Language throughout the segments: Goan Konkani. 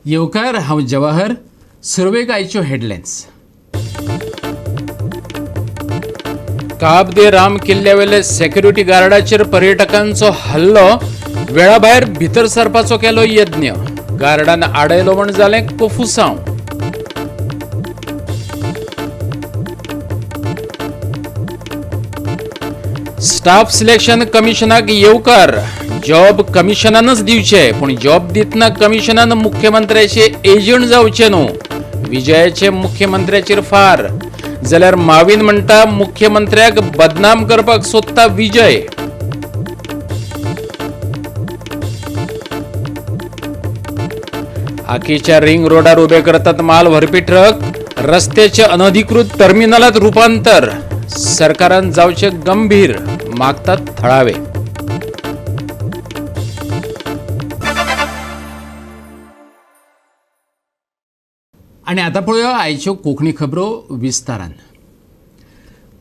येवकार, हांव जवाहर. सुरवेक आयच्यो हेडलायन्स. काब दे राम किल्ल्यावेले सेक्युरिटी गार्डाचेर पर्यटकांचो हल्लो, वेळाभायर भितर सरपाचो केलो यत्न, गार्डान आडयलो म्हण जालें कोफुसांव. स्टाफ सिलेक्शन कमिशनाक येवकार, जॉब कमिशनानच दिवचे, पूण जॉब दितना कमिशनान मुख्यमंत्र्याचे एजंट जावचे न्हू. विजयाचे मुख्यमंत्र्याचेर फार, जाल्यार माविन म्हणटा मुख्यमंत्र्याक बदनाम करपाक सोदता विजय. आकेच्या रिंग रोडार उबे करतात माल व्हरपी ट्रक, रस्त्याचे अनधिकृत टर्मिनलात रूपांतर, सरकारान जावचे गंभीर, मागतात थळावे. आनी आतां पळोवया आयच्यो कोंकणी खबरो विस्तारान.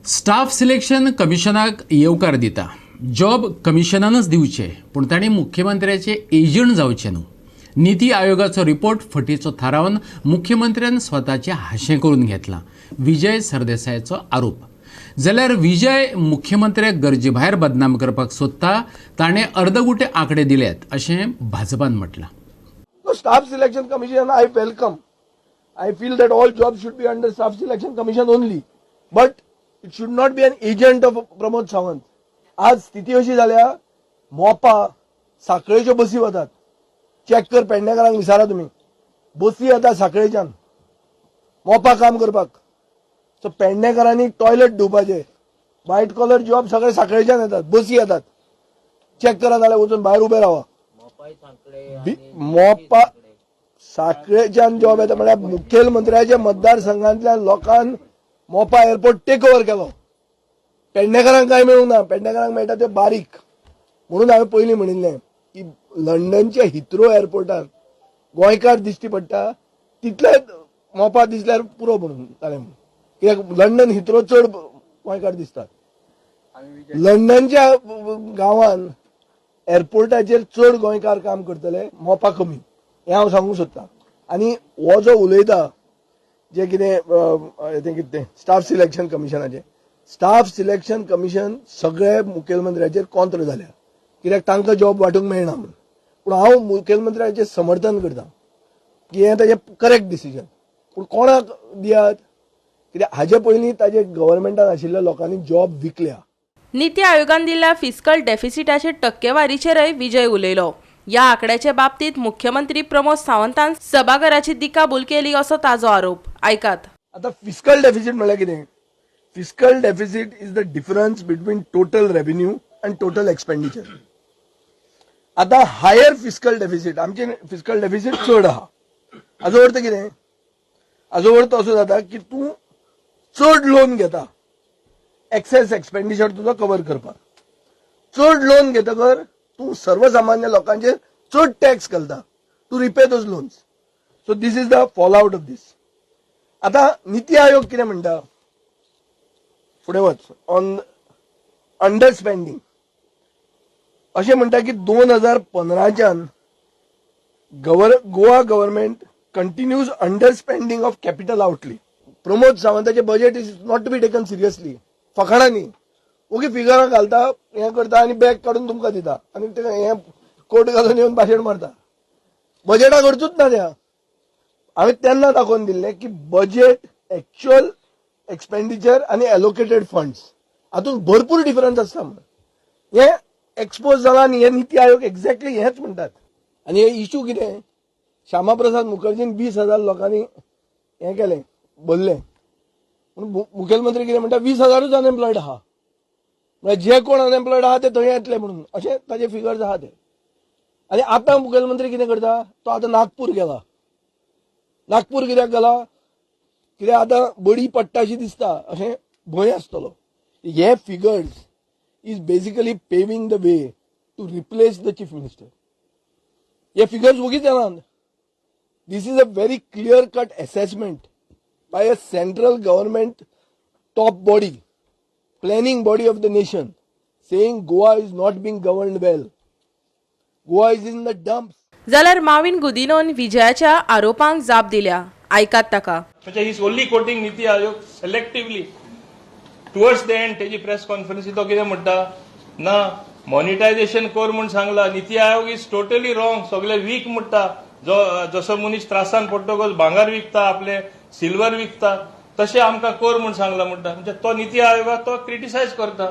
स्टाफ सिलेक्शन कमिशनाक येवकार दिता, जॉब कमिशनानच दिवचे, पूण तांणी मुख्यमंत्र्याचे एजंट जावचे न्हू. निती आयोगाचो रिपोर्ट फटीचो थारावन मुख्यमंत्र्यान स्वताचें हांशें करून घेतलां, विजय सरदेसायाचो आरोप. जाल्यार विजय मुख्यमंत्र्याक गरजे भायर बदनाम करपाक सोदता, ताणें अर्दगुटे आंकडे दिल्यात अशें भाजपान म्हटलां. Staff Selection Commission I welcome. I feel that all jobs should be under Staff Selection Commission only. But it should not be an agent of Pramod Sawant. आज स्थिती अशी जाल्या, मोपा साखळेच्यो बसी वतात. चॅक कर, पेडणेकारांक विचारा तुमी, बसी येता साखळेच्यान मोपा काम करपाक. सो पेडणेकारांनी टॉयलेट धुवपाचे, व्हायट कॉलर जॉब सगळे साखळेच्यान येतात, बसी येतात. चॅक करा, जाल्यार वचून भायर उबे रावा. मोपा साखळेच्यान जॉब येता म्हळ्यार मुखेलमंत्र्याच्या मतदारसंघांतल्या लोकांन मोपा एअरपोर्ट टेक ओव्हर केलो. पेडणेकारांक कांय मेळूंक ना, पेडणेकारांक मेळटा ते बारीक. म्हणून हांवें पयलीं म्हणिल्लें की लंडनच्या हिथ्रो एअरपोर्टार गोंयकार दिश्टी पडटा तितले मोपा दिसल्यार पुरो म्हणून जालें म्हणून. कित्याक लंडन हिथ्रो चड गोंयकार दिसतात. लंडनच्या गांवान एअरपोर्टाचेर चड गोंयकार काम करतले, मोपा कमी, हें हांव सांगूंक सोदतां. आनी हो जो उलयता जे कितें तें कितें तें स्टाफ सिलेक्शन कमिशनाचें, स्टाफ सिलेक्शन कमिशन सगळे मुखेलमंत्र्याचेर कॉंत्र जाल्या, कित्याक तांकां जॉब वांटूंक मेळना म्हणून. पूण हांव मुखेलमंत्र्याचें समर्थन करता की हें ताजें करेक्ट डिसिजन. पूण कोणाक दियात, कित्याक हाजे पयलीं ताजे गव्हर्मेंटान आशिल्ल्या लोकांनी जॉब विकल्या. निती आयोगान दिल्ल्या फिस्कल डेफिसिटाचे टक्केवारीचेरय विजय उलयलो. ह्या आंकड्याचे बाबतीत मुख्यमंत्री प्रमोद सावंतान सभाघराची दिकाभूल केली असो ताजो आरोप. आयकात. आता फिस्कल डेफिसिट म्हणल्यार कितें? Fiscal deficit is the difference between total revenue and total expenditure. आता हायर फिस्कल डेफिसिट, आमचे फिस्कल डेफिसिट चड आहा. हाजो अर्थ कितें? हाजो अर्थ असो जाता की तूं चड लोन घेता एक्सेस एक्सपेंडिचर तुजो कवर करपाक. चड लोन घेतकर तूं सर्वसामान्य लोकांचेर चड टॅक्स घालता to repay those loans. So this is the fall out of this. आता निती आयोग कितें म्हणटा, फुडें वच, ऑन अंडर स्पेंडींग अशें म्हणटा की 2015च्यान Goa government continues under spending of capital outlay. Pramod सावंताचे budget is not to be taken seriously. फकाणांनी ओगी फिगरां घालता, हें करता आनी बॅग काडून तुमकां दिता आनी ते हें कोट घालून येवन भाशण मारता. बजेटा खर्चूच ना त्या. हांवें तेन्ना दाखोवन दिल्लें की बजेट एक्च्युअल एक्सपेंडिचर आनी एलोकेटेड फंड्स हातूंत भरपूर डिफरन्स आसता म्हणून. हें एक्सपोज जालां आनी हे निती आयोग एक्झॅक्टली हेंच म्हणटात. आनी हे इशू कितें, श्यामा प्रसाद मुखर्जीन 20,000 लोकांनी हें केलें, भरलें पूण मुखेलमंत्री कितें म्हणटा, 20,000ूच अनएम्प्लॉयड आहा, म्हळ्यार जे कोण अनएम्प्लॉयड आहा ते थंय येतले म्हणून, अशें ताजे फिगर्स आहा ते. आनी आतां मुखेलमंत्री कितें करता, तो आतां नागपूर गेला. नागपूर कित्याक गेला? कित्याक आतां बडी पडटा अशी दिसता, अशें भंय आसतलो. हे figures is basically paving the way to replace the chief minister. हे फिगर्स वगीच येनात. This is a very clear cut assessment by a central government top body, planning body of the nation, saying Goa is not being governed well. Goa is in the dumps. जाल्यार माविन गुदिनोन विजयाच्या आरोपांक जाप दिल्या. आयकात ताका. म्हणजे he is only quoting NITI Aayog selectively. Towards the end तेजी प्रेस कॉन्फरन्सी तो कितें म्हणटा ना, मॉनिटायझेशन कर म्हूण सांगला. NITI Aayog is totally wrong, सगळे वीक म्हणटा. जो जसो मनीस त्रासान पडटकच भांगर विकता, आपले सिल्वर विकता, तशें आमकां कर म्हूण सांगला म्हणटा. म्हणजे तो निती आयोगाक तो क्रिटिसायज करता.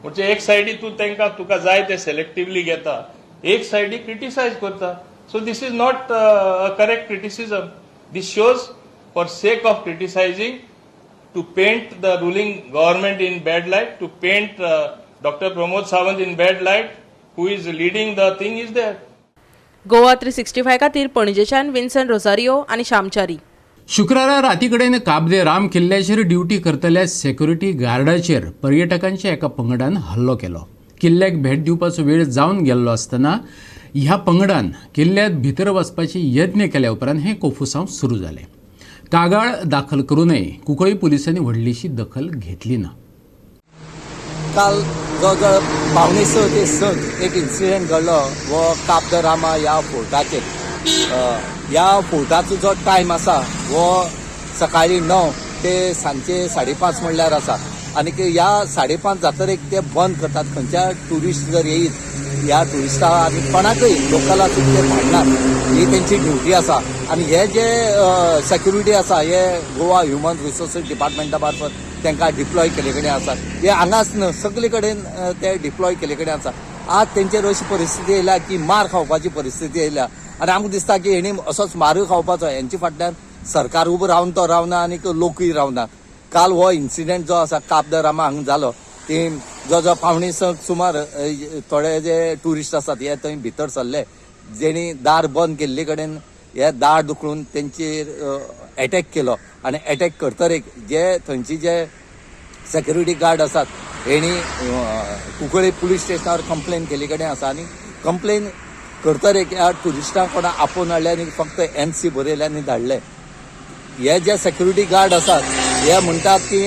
म्हणजे एक सायडी तूं तांकां तुका जाय ते सिलेक्टिवली घेता, एक सायडी क्रिटिसायज करता. So this is not a correct criticism. This shows for sake of criticising, to paint the ruling government in bad light, to paint Dr. Pramod Sawant in bad light, who is leading the thing is there. Goa 365 खातीर पणजेच्यान विन्सन रोजारियो आनी श्यामचारी. शुक्रारा रातीकडेन काब दे राम किल्ल्याचेर ड्युटी करतल्या सेक्युरिटी गार्डाचेर पर्यटकांच्या एका पंगडान हल्लो केलो. किल्ल्याक भेट दिवपाचो वेळ जावन गेल्लो आसतना ह्या पंगडान किल्ल्यांत भितर वचपाची यत्न केल्या उपरांत हें कोफुसांव सुरू जालें. कागाळ दाखल करूनय कुंकळी पुलिसांनी व्हडलीशी दखल घेतली ना. काल जवळ 5:45 ते 6 एक इन्सिडेंट घडलो वो काब the Rama ह्या फोर्टाचेर. ह्या फोर्टाचो जो टायम आसा वो सकाळी 9 ते सांजचे 5:30 म्हणल्यार आसा आनी ह्या 5:30 जातकीर ते बंद करतात. खंयच्या ट्युरिस्ट जर येयत ह्या ट्युरिस्टा आनी कोणाकय लोकला सुद्दां ते धाडनात, ही तेंची ड्युटी आसा. आनी हे जे सेक्युरिटी आसा हे गोवा ह्युमन रिसोर्सीस डिपार्टमेंटा मार्फत तांकां डिप्लॉय केल्ले कडेन आसा. हे हांगाच न्हय, सगळे कडेन ते डिप्लॉय केल्ले कडेन आसा. आज तेंचेर अशी परिस्थिती येयल्या की मार खावपाची परिस्थिती येयल्या आनी आमकां दिसता की हेणी असोच मारूय खावपाचो. हेंचे फाटल्यान सरकार उबो रावन तो रावना आनी लोकूय रावना. काल हो इन्सिडेंट जो आसा काब the Rama हांगा जालो ती जो जो 5:45 सुमार थोडे जे ट्युरिस्ट आसात हे थंय भितर सरले, जेणी दार बंद केल्ले कडेन हे दार दुखळून तेंचेर एटॅक केलो आनी एटॅक करतरेक जे थंयची जे सेक्युरिटी गार्ड आसात हेणी कुंकळी पुलीस स्टेशनार कंप्लेन केल्ले कडेन आसा. आनी कंप्लेन करतरेक ह्या ट्युरिस्टांक कोणा आपोवन हाडले आनी फक्त NC बरयले आनी धाडले. हे जे सेक्युरिटी गार्ड आसात हे म्हणटात की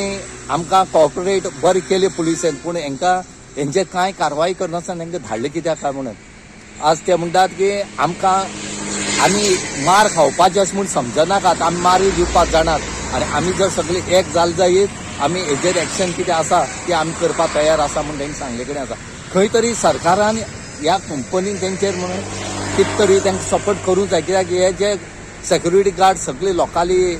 आमकां कॉपरेट बरें केलें पुलिसेन, पूण हेंकां हेंचे कांय कारवाय करनासतना हेंकां धाडलें कित्याक काय म्हणून. आज ते म्हणटात की आमकां आमी मार खावपाचें अशें म्हूण समजनाकात, आमी मारूय दिवपाक जाणात आनी आमी जर सगळे एक जाले जायत आमी हेजेर एक्शन कितें आसा ती आमी करपाक तयार आसा म्हूण तेंणी सांगले कडेन आसा. खंय तरी सरकारान ह्या कंपनीन तेंचेर म्हणून कितें तरी तांकां सपोर्ट करूंक जाय, कित्याक हे जे सेक्युरिटी गार्ड सगळे लोकांली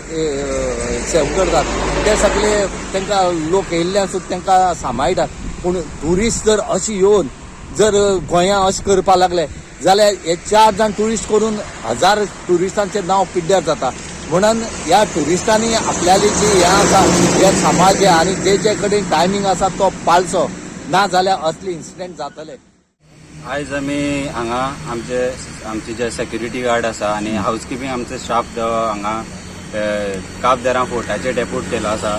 सेव करतात ते सगळे तांकां लोक येयल्ले सुद्दां तांकां सांबाळटात. पूण ट्युरिस्ट जर अशें येवन जर गोंया अशें करपाक लागले जाल्यार हे 4 जाण ट्युरिस्ट करून 1000 ट्युरिस्टांचें नांव पिड्ड्यार जाता. म्हणून ह्या ट्युरिस्टांनी आपल्याली जी हें आसा हे सांबाळचें आनी जे जे कडेन टायमींग आसा तो पाळचो, ना जाल्यार असले इन्सिडेंट जातले. आयज आमी हांगा आमचे जे सेक्युरिटी गार्ड आसा आनी हावसकिपींग आमचे स्टाफ हांगा काब the Ram फोर्टाचेर डेपोट केलो आसा.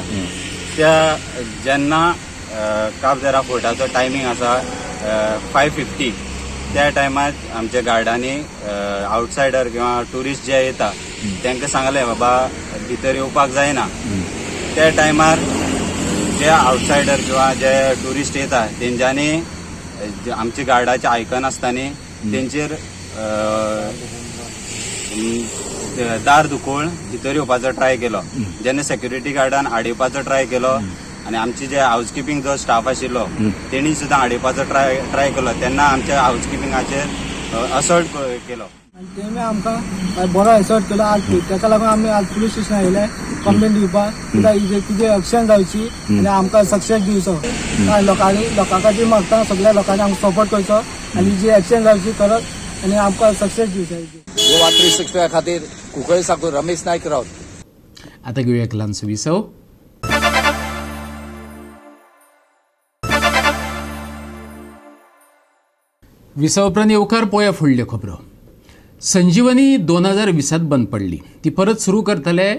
त्या जेन्ना काब the Ram फोर्टाचो टायमींग आसा 5:50, त्या टायमार आमच्या गार्डांनी आवटसायडर किंवा ट्युरिस्ट जे येता तांकां सांगलें बाबा भितर येवपाक जायना. त्या टायमार जे आवटसायडर किंवा जे ट्युरिस्ट येता तेंच्यांनी आमच्या गार्डाचे आयकनासतना तेंचेर दार दुखोवन भितर येवपाचो ट्राय केलो. जेन्ना सेक्युरिटी गार्डान आडोवपाचो ट्राय केलो आनी आमचे जे हावसकिपींग जो स्टाफ आशिल्लो तेणी सुद्दां आडोवपाचो ट्राय केलो तेन्ना आमच्या हावसकिपिंगाचेर असॉल्ट केलो. आनी तेमी आमकां बरो एसर्ट केलो. आज तेका लागून आमी आज पुलीस स्टेशनार येयले कंप्लेन दिवपाक, कित्याक कितें एक्शन जावची आनी आमकां सक्सेस दिवचो. लोकांनी लोकां खातीर मागता सगळ्या लोकांनी आमकां सपोर्ट करचो आनी जी एक्शन जावची करत आनी आमकां सक्सेस दिवचो. गोवा 365 खातीर कुंकळी साकून रमेश नायक रावत. आतां घेवया एक ल्हानसो विसव. विसव उपरांत येवकार पोया फुडल्यो खबरो. संजीवनी 2020 बंद पडली, ती परत सुरू करतले.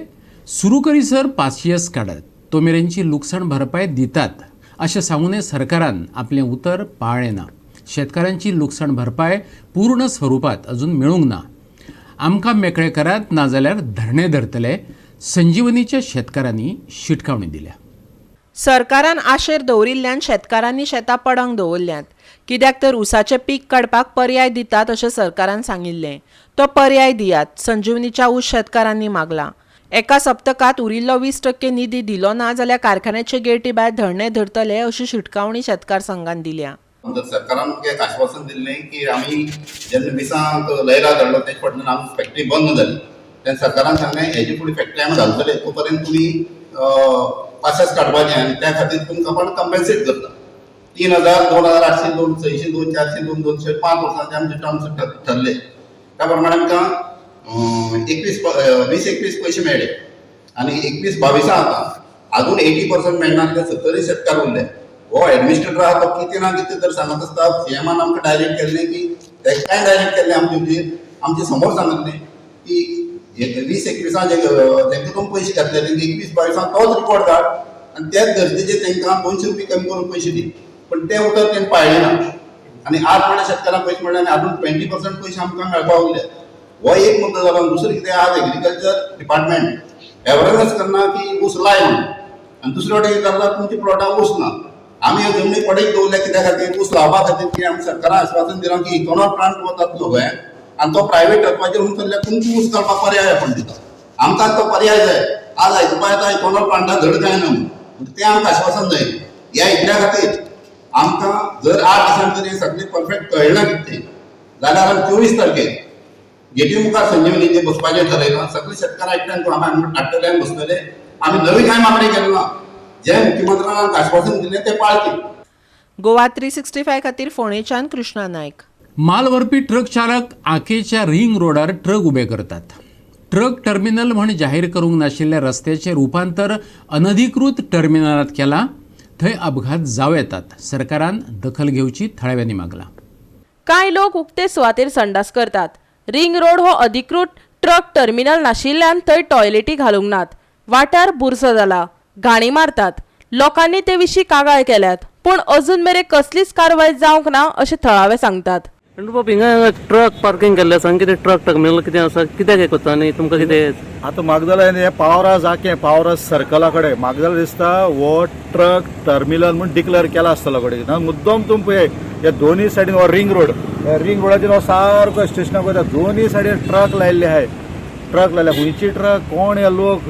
सुरू करीसर पासियस काडात, तो मेरेनची लुकसाण भरपाय दितात अशें सांगूनय सरकारान आपलें उतर पाळ्ळें ना. शेतकारांची लुकसाण भरपाय पूर्ण स्वरुपांत अजून मेळूंक ना. आमकां मेकळे करात, नाजाल्यार धरणे धरतले, संजीवनीच्या शेतकारांनी शिटकावणी दिल्या. सरकारान आशेर दवरिल्ल्यान शेतकारांनी शेतां पडंग दवरल्यांत. कित्याक तर ऊसाचें पीक काडपाक पर्याय दितात अशें सरकारान सांगिल्लें. तो पर्याय दियात, संजीवनीच्या ऊस शेतकारांनी मागलां. एका सप्तकांत उरिल्लो 20% निधी दिलो ना जाल्यार कारखान्याचे गेटी भायर धरणें धरतले अशी शिटकावणी शेतकार संघान दिल्या. सरकारान एक आश्वासन दिल्लें की आमी जेन्ना 20 लयरा धाडलो तेच फाटल्यान आमी फॅक्टरी बंद जाली तेन्ना सरकारान सांगलें हेजे फुडें फॅक्टरी आमी घालतले तो पर्यंत तुमी पासेस काडपाचें आनी त्या खातीर तुमकां पण कंपेन्सेट करता. 3000, 2800, 2600, 2400, 2200 5 वर्सांचे आमचे टर्म्स ठरले. त्या प्रमाणे आमकां 20-21 पयशे मेळ्ळे आनी 21-22 आतां आजून 80% मेळना, 70 शेतकार उरले. हो एडमिनिस्ट्रेटर आहा तो कितें ना कितें तर सांगत आसता. सीएमान आमकां डायरेक्ट केल्लें की ताकाय डायरेक्ट केल्लें आमचे आमचे समोर सांगिल्लें की 20-21 जे तांकां तुमी पयशे घातले तेंकां 21-22 तोच रिपोर्ट काड आनी त्याच गरजेचे तांकां 200 रुपया कमी करून पयशे दी. पण ते उतर तेणें पाळ्ळें ना आनी आज म्हणल्यार शेतकारांक पयशे मेळ्ळे आनी आजून 20% पयशे आमकां मेळपा उरले. हो एक मुद्दो जालो. दुसरें कितें, आज एग्रीकल्चर डिपार्टमेंट अवेरनेस करना की ऊस लाय म्हणून आनी दुसरे वटेन कितें जाता, तुमच्या प्लॉटाक ऊस ना. आमी ह्यो जमनी पडीक दवरल्या कित्या खातीर, ऊस लावपा खातीर की आमी सरकारान आश्वासन दिलां की इथेनॉल प्लांट जातलो गोंयांत आनी तो प्रायवेट वचपाचेर हुन चल्ल्यार तुमकां ऊस घालपाक पर्याय आपण दिता. आमकां तो पर्याय जाय. आज आयकुपा येता इथेनॉल प्लांटाक धड कांय ना म्हणून, तें आमकां आश्वासन जाय. ह्या इतल्या खातीर आमकां जर 8 दिसां भितर हें सगळें परफेक्ट कळना कितें जाल्यार आमी 24 तारखेर गेटी मुखार संजीवनीचें बसपाचें ठरयलां. सगळे शेतकार एकठांय आमी हाडटले आनी बसतले. आमी नवी कांय मागणी केली ना, जे मुख्यमंत्र्यान आश्वासन दिलें तें पाळचें. गोवा 365 खातीर फोंडेच्यान कृष्णा नायक. माल व्हरपी ट्रक चालक आकेच्या रिंग रोडार ट्रक उबे करतात. ट्रक टर्मिनल म्हण जाहीर करूंक नाशिल्ल्या रस्त्याचें रुपांतर अनधिकृत टर्मिनलांत केलां, थंय अपघात जावं येतात. सरकारान दखल घेवची थळाव्यांनी मागलां. कांय लोक उक्ते सुवातेर संडास करतात. रिंग रोड हो अधिकृत ट्रक टर्मिनल नाशिल्ल्यान थंय टॉयलेटी घालूंक नात. वाठार बुरसो जाला, घाणी मारतात. लोकांनी ते विशीं कागाळ केल्यात, पूण अजून मेरेन कसलीच कारवाय जावंक ना अशें थळावे सांगतात. बाब हिंगा ट्रक पार्किंग केल्ले आसा, कितें ट्रक टर्मिनल कितें आसा, कित्याक हें करता आनी तुमकां कितें आतां म्हाका जाल्यार हें पावराज आकें पावराज सर्कला कडेन म्हाका जाल्यार दिसता हो ट्रक टर्मिनल म्हूण डिक्लेअर केला आसतलो कडेन. मुद्दम तुमी पळय ह्या दोनूय सायडीन हो रिंग रोड, ह्या रिंग रोडाचेर हो सारको स्टेशनाक वयता, दोनूय सायडीन ट्रक लायिल्ले आहाय. ट्रक लायल्या, खंयची ट्रक कोण हे लोक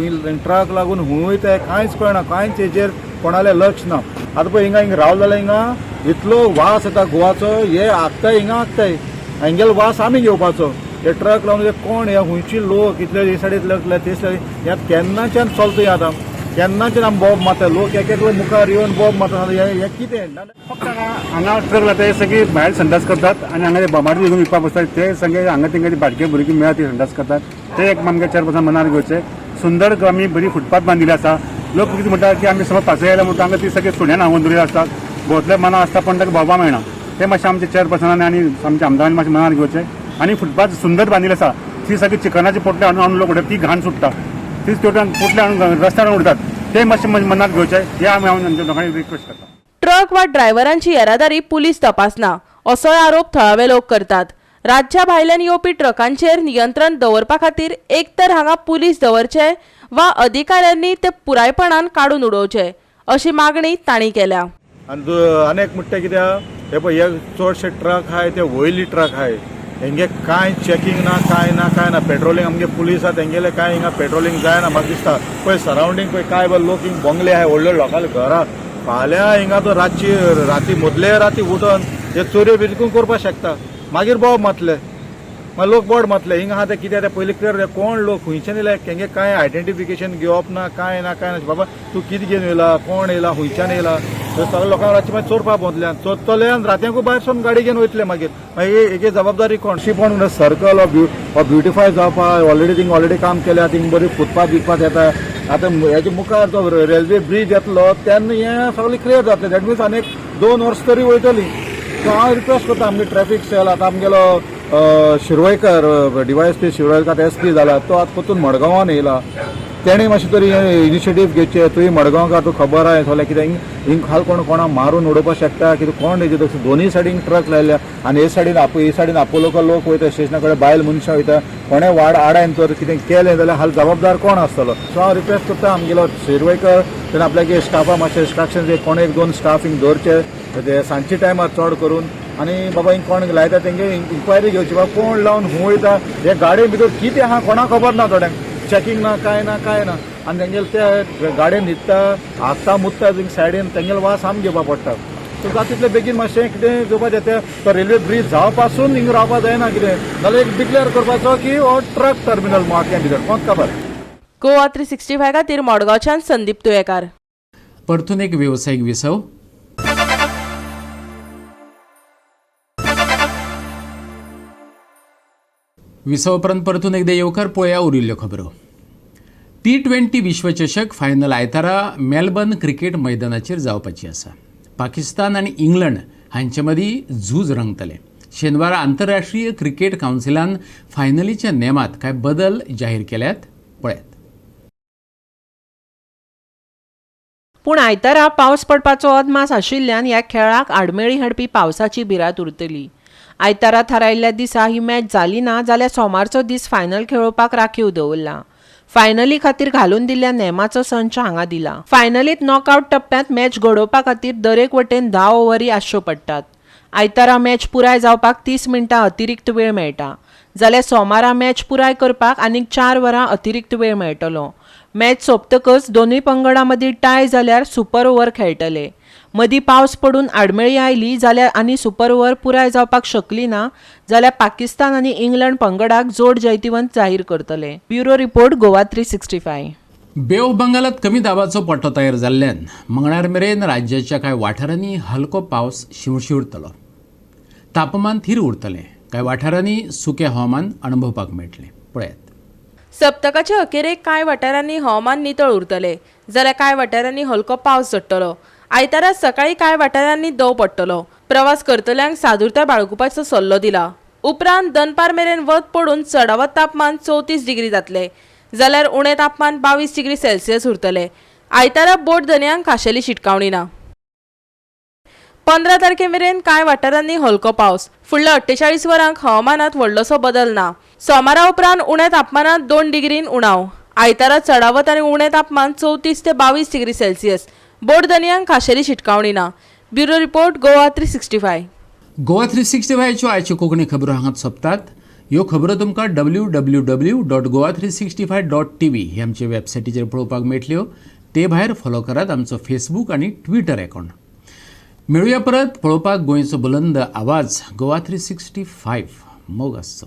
ट्रक लागून खंय वयता कांयच कळना, कांयच हेजेर कोणालें लक्ष ना. आतां पळय हिंगा हिंगा रावलो जाल्यार हिंगा इतलो वास येता गोवाचो, हे आगताय हिंगा आगताय, हांगेलो वास आमी घेवपाचो. हे ट्रक लावन कोण हे खंयची लोक इतले हे सायडीन लक्ष ते सायडीन ह्या केन्नाच्यान चलता हें, आतां केन्नाच्यान आमी बोब मारता, लोक एक एकलो मुखार येवन बोब मारता, हें कितें फक्त हांगा ट्रक लायता, हे सगळी भायर संडास करतात आनी हांगा ते बोमाडे घेवन विकपाक बसतात. ते सगळे हांगा तेंगे बाटके भुरगीं मेळटा ती संडास करतात. ते एक आमगे 4-5 मनार घेवचे. सुंदर आमी बरी फुटपाथ बांदिल्ली आसा. लोक कितें म्हणटा की आमी समज पासय आयले म्हणटा हांगा ती सगळी सुण्यान हांगून दवरिल्ली आसतात, भोंवतले मनां आसता पण ताका भोंवपाक मेळना. ते मातशें आमचे चेअरपर्सनान आनी आमच्या आमदारांनी मातशें मनार घेवचें. आनी फुटपाथ सुंदर बांदिल्ली आसा, ती सगळी चिकनाची पोटली हाडून हाडून लोक उडयतात, ती घाण सुट्टा, तीच पोटली हाडून रस्त्यार उडतात. ते मातशें मनात घेवचें हे आमी हांव आमच्या लोकांक रिक्वेस्ट करता. ट्रक वा ड्रायव्हरांची येरादारी पुलीस तपासना असोय आरोप थळावे लोक करतात. राज्या भायल्यान येवपी ट्रकांचेर नियंत्रण दवरपा खातीर एक तर हांगा पुलीस दवरचे वा अधिकाऱ्यांनी ते पुरायपणान काडून उडोवचे अशी मागणी तांणी केल्या. आनी अनेक म्हणटा कित्याक हे पळय हे चडशे ट्रक आहाय ते वयली ट्रक आहाय, हेंगे कांय चॅकिंग ना, कांय ना, कांय ना. पेट्रोलिंग आमगे पुलीस आहा तेंगेले कांय हिंगा पेट्रोलिंग जायना म्हाका दिसता. पळय सरावंडींग पळय कांय बरे लोक हिंग बंगले आहाय, व्हडले लोकांले घरां. फाल्यां हिंगा तो रातची राती मदले राती उठोन हे चोरयो बिरकून करपाक शकता. मागीर बोब मातले, मागीर लोक बोड मातले. हिंगा आहा ते कितें ते पयलीं क्लियर कोण लोक खंयच्यान येयले, तेंगे कांय आयडेंटिफिकेशन घेवप ना, कांय ना, कांय ना. बाबा तूं कितें घेवन येयला, कोण येयला, खंयच्यान येयला, सगळे लोकांक रातचे मागीर चोरपाक भोंवतले, चोरतले आनी रातयांकूय भायर सरून गाडी घेवन वयतले. मागीर मागीर एक जबाबदारी कोण पण सर्कल हो ब्युटिफाय जावपाक ऑलरेडी थिंग ऑलरेडी काम केल्या, थिंग बरी फुटपाथ बिटपाथ येता. आतां हेजे मुखार जो रेल्वे ब्रीज येतलो तेन्ना हें सगळें क्लियर जातलें. That means आनी 2 वर्सां तरी वयतलीं. सो हांव रिक्वेस्ट करता आमगे ट्रॅफिक सेल, आतां आमगेलो शिरवयकर DYSP Shirvaikar SP जाला, तो आतां परतून मडगांवान येयला. तेणें मातशें तरी इनिशिएटीव घेवचें. तुवें मडगांवकार, तुका खबर आहा सगळें कितें. हिंग खाल कोण कोणाक मारून उडोवपाक शकता कितें कोण हेजे. दोनूय सायडीन ट्रक लायल्या आनी हे सायडीन हे सायडीन आपोलोकर लोक वयता, स्टेशना कडेन बायल मनशां वयता. कोणें वाड आडायन तर कितें केलें जाल्यार हाल जबाबदार कोण आसतलो. सो हांव रिक्वेस्ट करता आमगेलो शिरवयकर तेणें आपल्यागे स्टाफा मातशें इन्स्ट्रक्शन, कोण एक दोन स्टाफ हिंग दवरचे ते सांजचे टायमार चड करून. आनी बाबा हिंग कोण लायता तेंगे इन्क्वायरी घेवची, बाबा कोण लावन खूंय वयता, हे गाडये भितर कितें आहा कोणाक खबर ना. थोड्यांक चॅकिंग ना, कांय ना, कांय ना. आनी तेंगेले ते गाडयेन न्हिदता, हागता मुत्ता थिंग सायडीन, तेंगेले वास आमकां घेवपा पडटा. सो जाता तितले बेगीन मातशें कितें घेवपाचें. ते तो रेल्वे ब्रीज जावपासून हिंग रावपा जायना कितें, नाल्यार एक डिक्लेअर करपाचो की हो ट्रक टर्मिनल आख्या भितर कोण खबर. गोवा 365 खातीर मडगांवच्यान संदीप तुयेकार. परतून एक वेवसायीक विसव. विसव उपरांत परतून एकदा येवकार. पळया उरिल्ल्यो खबरो. T20 विश्वचषक फायनल आयतारा मेलबर्न क्रिकेट मैदानाचेर जावपाची आसा. पाकिस्तान आनी इंग्लंड हांचे मदीं झूज रंगतलें. शेनवारा आंतरराष्ट्रीय क्रिकेट कावन्सिलान फायनलीच्या नेमात कांय बदल जाहीर केल्यात. पळयात. पूण आयतारा पावस पडपाचो अदमास आशिल्ल्यान ह्या खेळाक आडमेळी हाडपी पावसाची भिरांत उरतली. आयतारा थारायिल्ल्या दिसा ही मॅच जाली ना जाल्यार सोमारचो दीस फायनल खेळोवपाक राखीव दवरला. फायनली खातीर घालून दिल्ल्या नेमाचो संच हांगा दिला. फायनलीत नॉकआवट टप्प्यांत मॅच घडोवपा खातीर दरेक वटेन 10 ओव्हरी आसच्यो पडटात. आयतारा मॅच पुराय जावपाक 30 मिनटां अतिरिक्त वेळ मेळटा, जाल्यार सोमारा मॅच पुराय करपाक आनीक 4 वरां अतिरिक्त वेळ मेळटलो. मॅच सोंपतकच दोनूय पंगडां मदीं टाय जाल्यार सुपर ओव्हर खेळटले. मदीं पावस पडून आडमेळी आयली जाल्यार आनी सुपर ओव्हर पुराय जावपाक शकली ना जाल्यार पाकिस्तान आनी इंग्लंड पंगडाक जोड जैतिवंत जाहीर करतले. Bureau report, Goa 365. Bay of बंगालात कमी दाबाचो पट्टो तयार जाल्ल्यान मंगळार मेरेन राज्याच्या कांय वाठारांनी हलको पावस शिंवशिंवरतलो. तापमान थीर उरतलें. कांय वाठारांनी सुकें हवामान अणभवपाक मेळटलें. पळयात. सप्तकाचे अखेरेक कांय वाठारांनी हवामान नितळ उरतलें, जाल्यार कांय वाठारांनी हलको पावस झडटलो. आयतारा सकाळी कांय वाठारांनी दंव पडटलो. प्रवास करतल्यांक सादुरताय बाळगुपाचो सल्लो दिला. उपरांत दनपार मेरेन वत पडून चडावत तापमान 34 डिग्री जातलें, जाल्यार उणें तापमान 22 डिग्री सेल्सियस उरतलें. आयतारा बोट धनयांक खाशेली शिटकावणी ना. 15 तारखे मेरेन कांय वाठारांनी हलको पावस. फुडल्या 48 वरांक हवामानात व्हडलोसो बदल ना. सोमारा उपरांत उण्या तापमानात 2 डिग्रीन उणाव. आयतारा चडावत आनी उणें तापमान 34 ते 22 डिग्री सेल्सियस. बोट धनयांक खाशेली शिटकावणी ना. Bureau report, Goa 365. Goa 365च्यो आयच्यो कोंकणी खबरो हांगात सोंपतात. ह्यो खबरो तुमकां www.goa365.tv हे आमचे वेबसायटीचेर पळोवपाक मेळटल्यो. ते भायर फॉलो करात आमचो फेसबूक आनी ट्विटर अकावंट. मेळुया परत पळोवपाक गोंयचो बुलंद आवाज गोवा 365. मोग आसचो.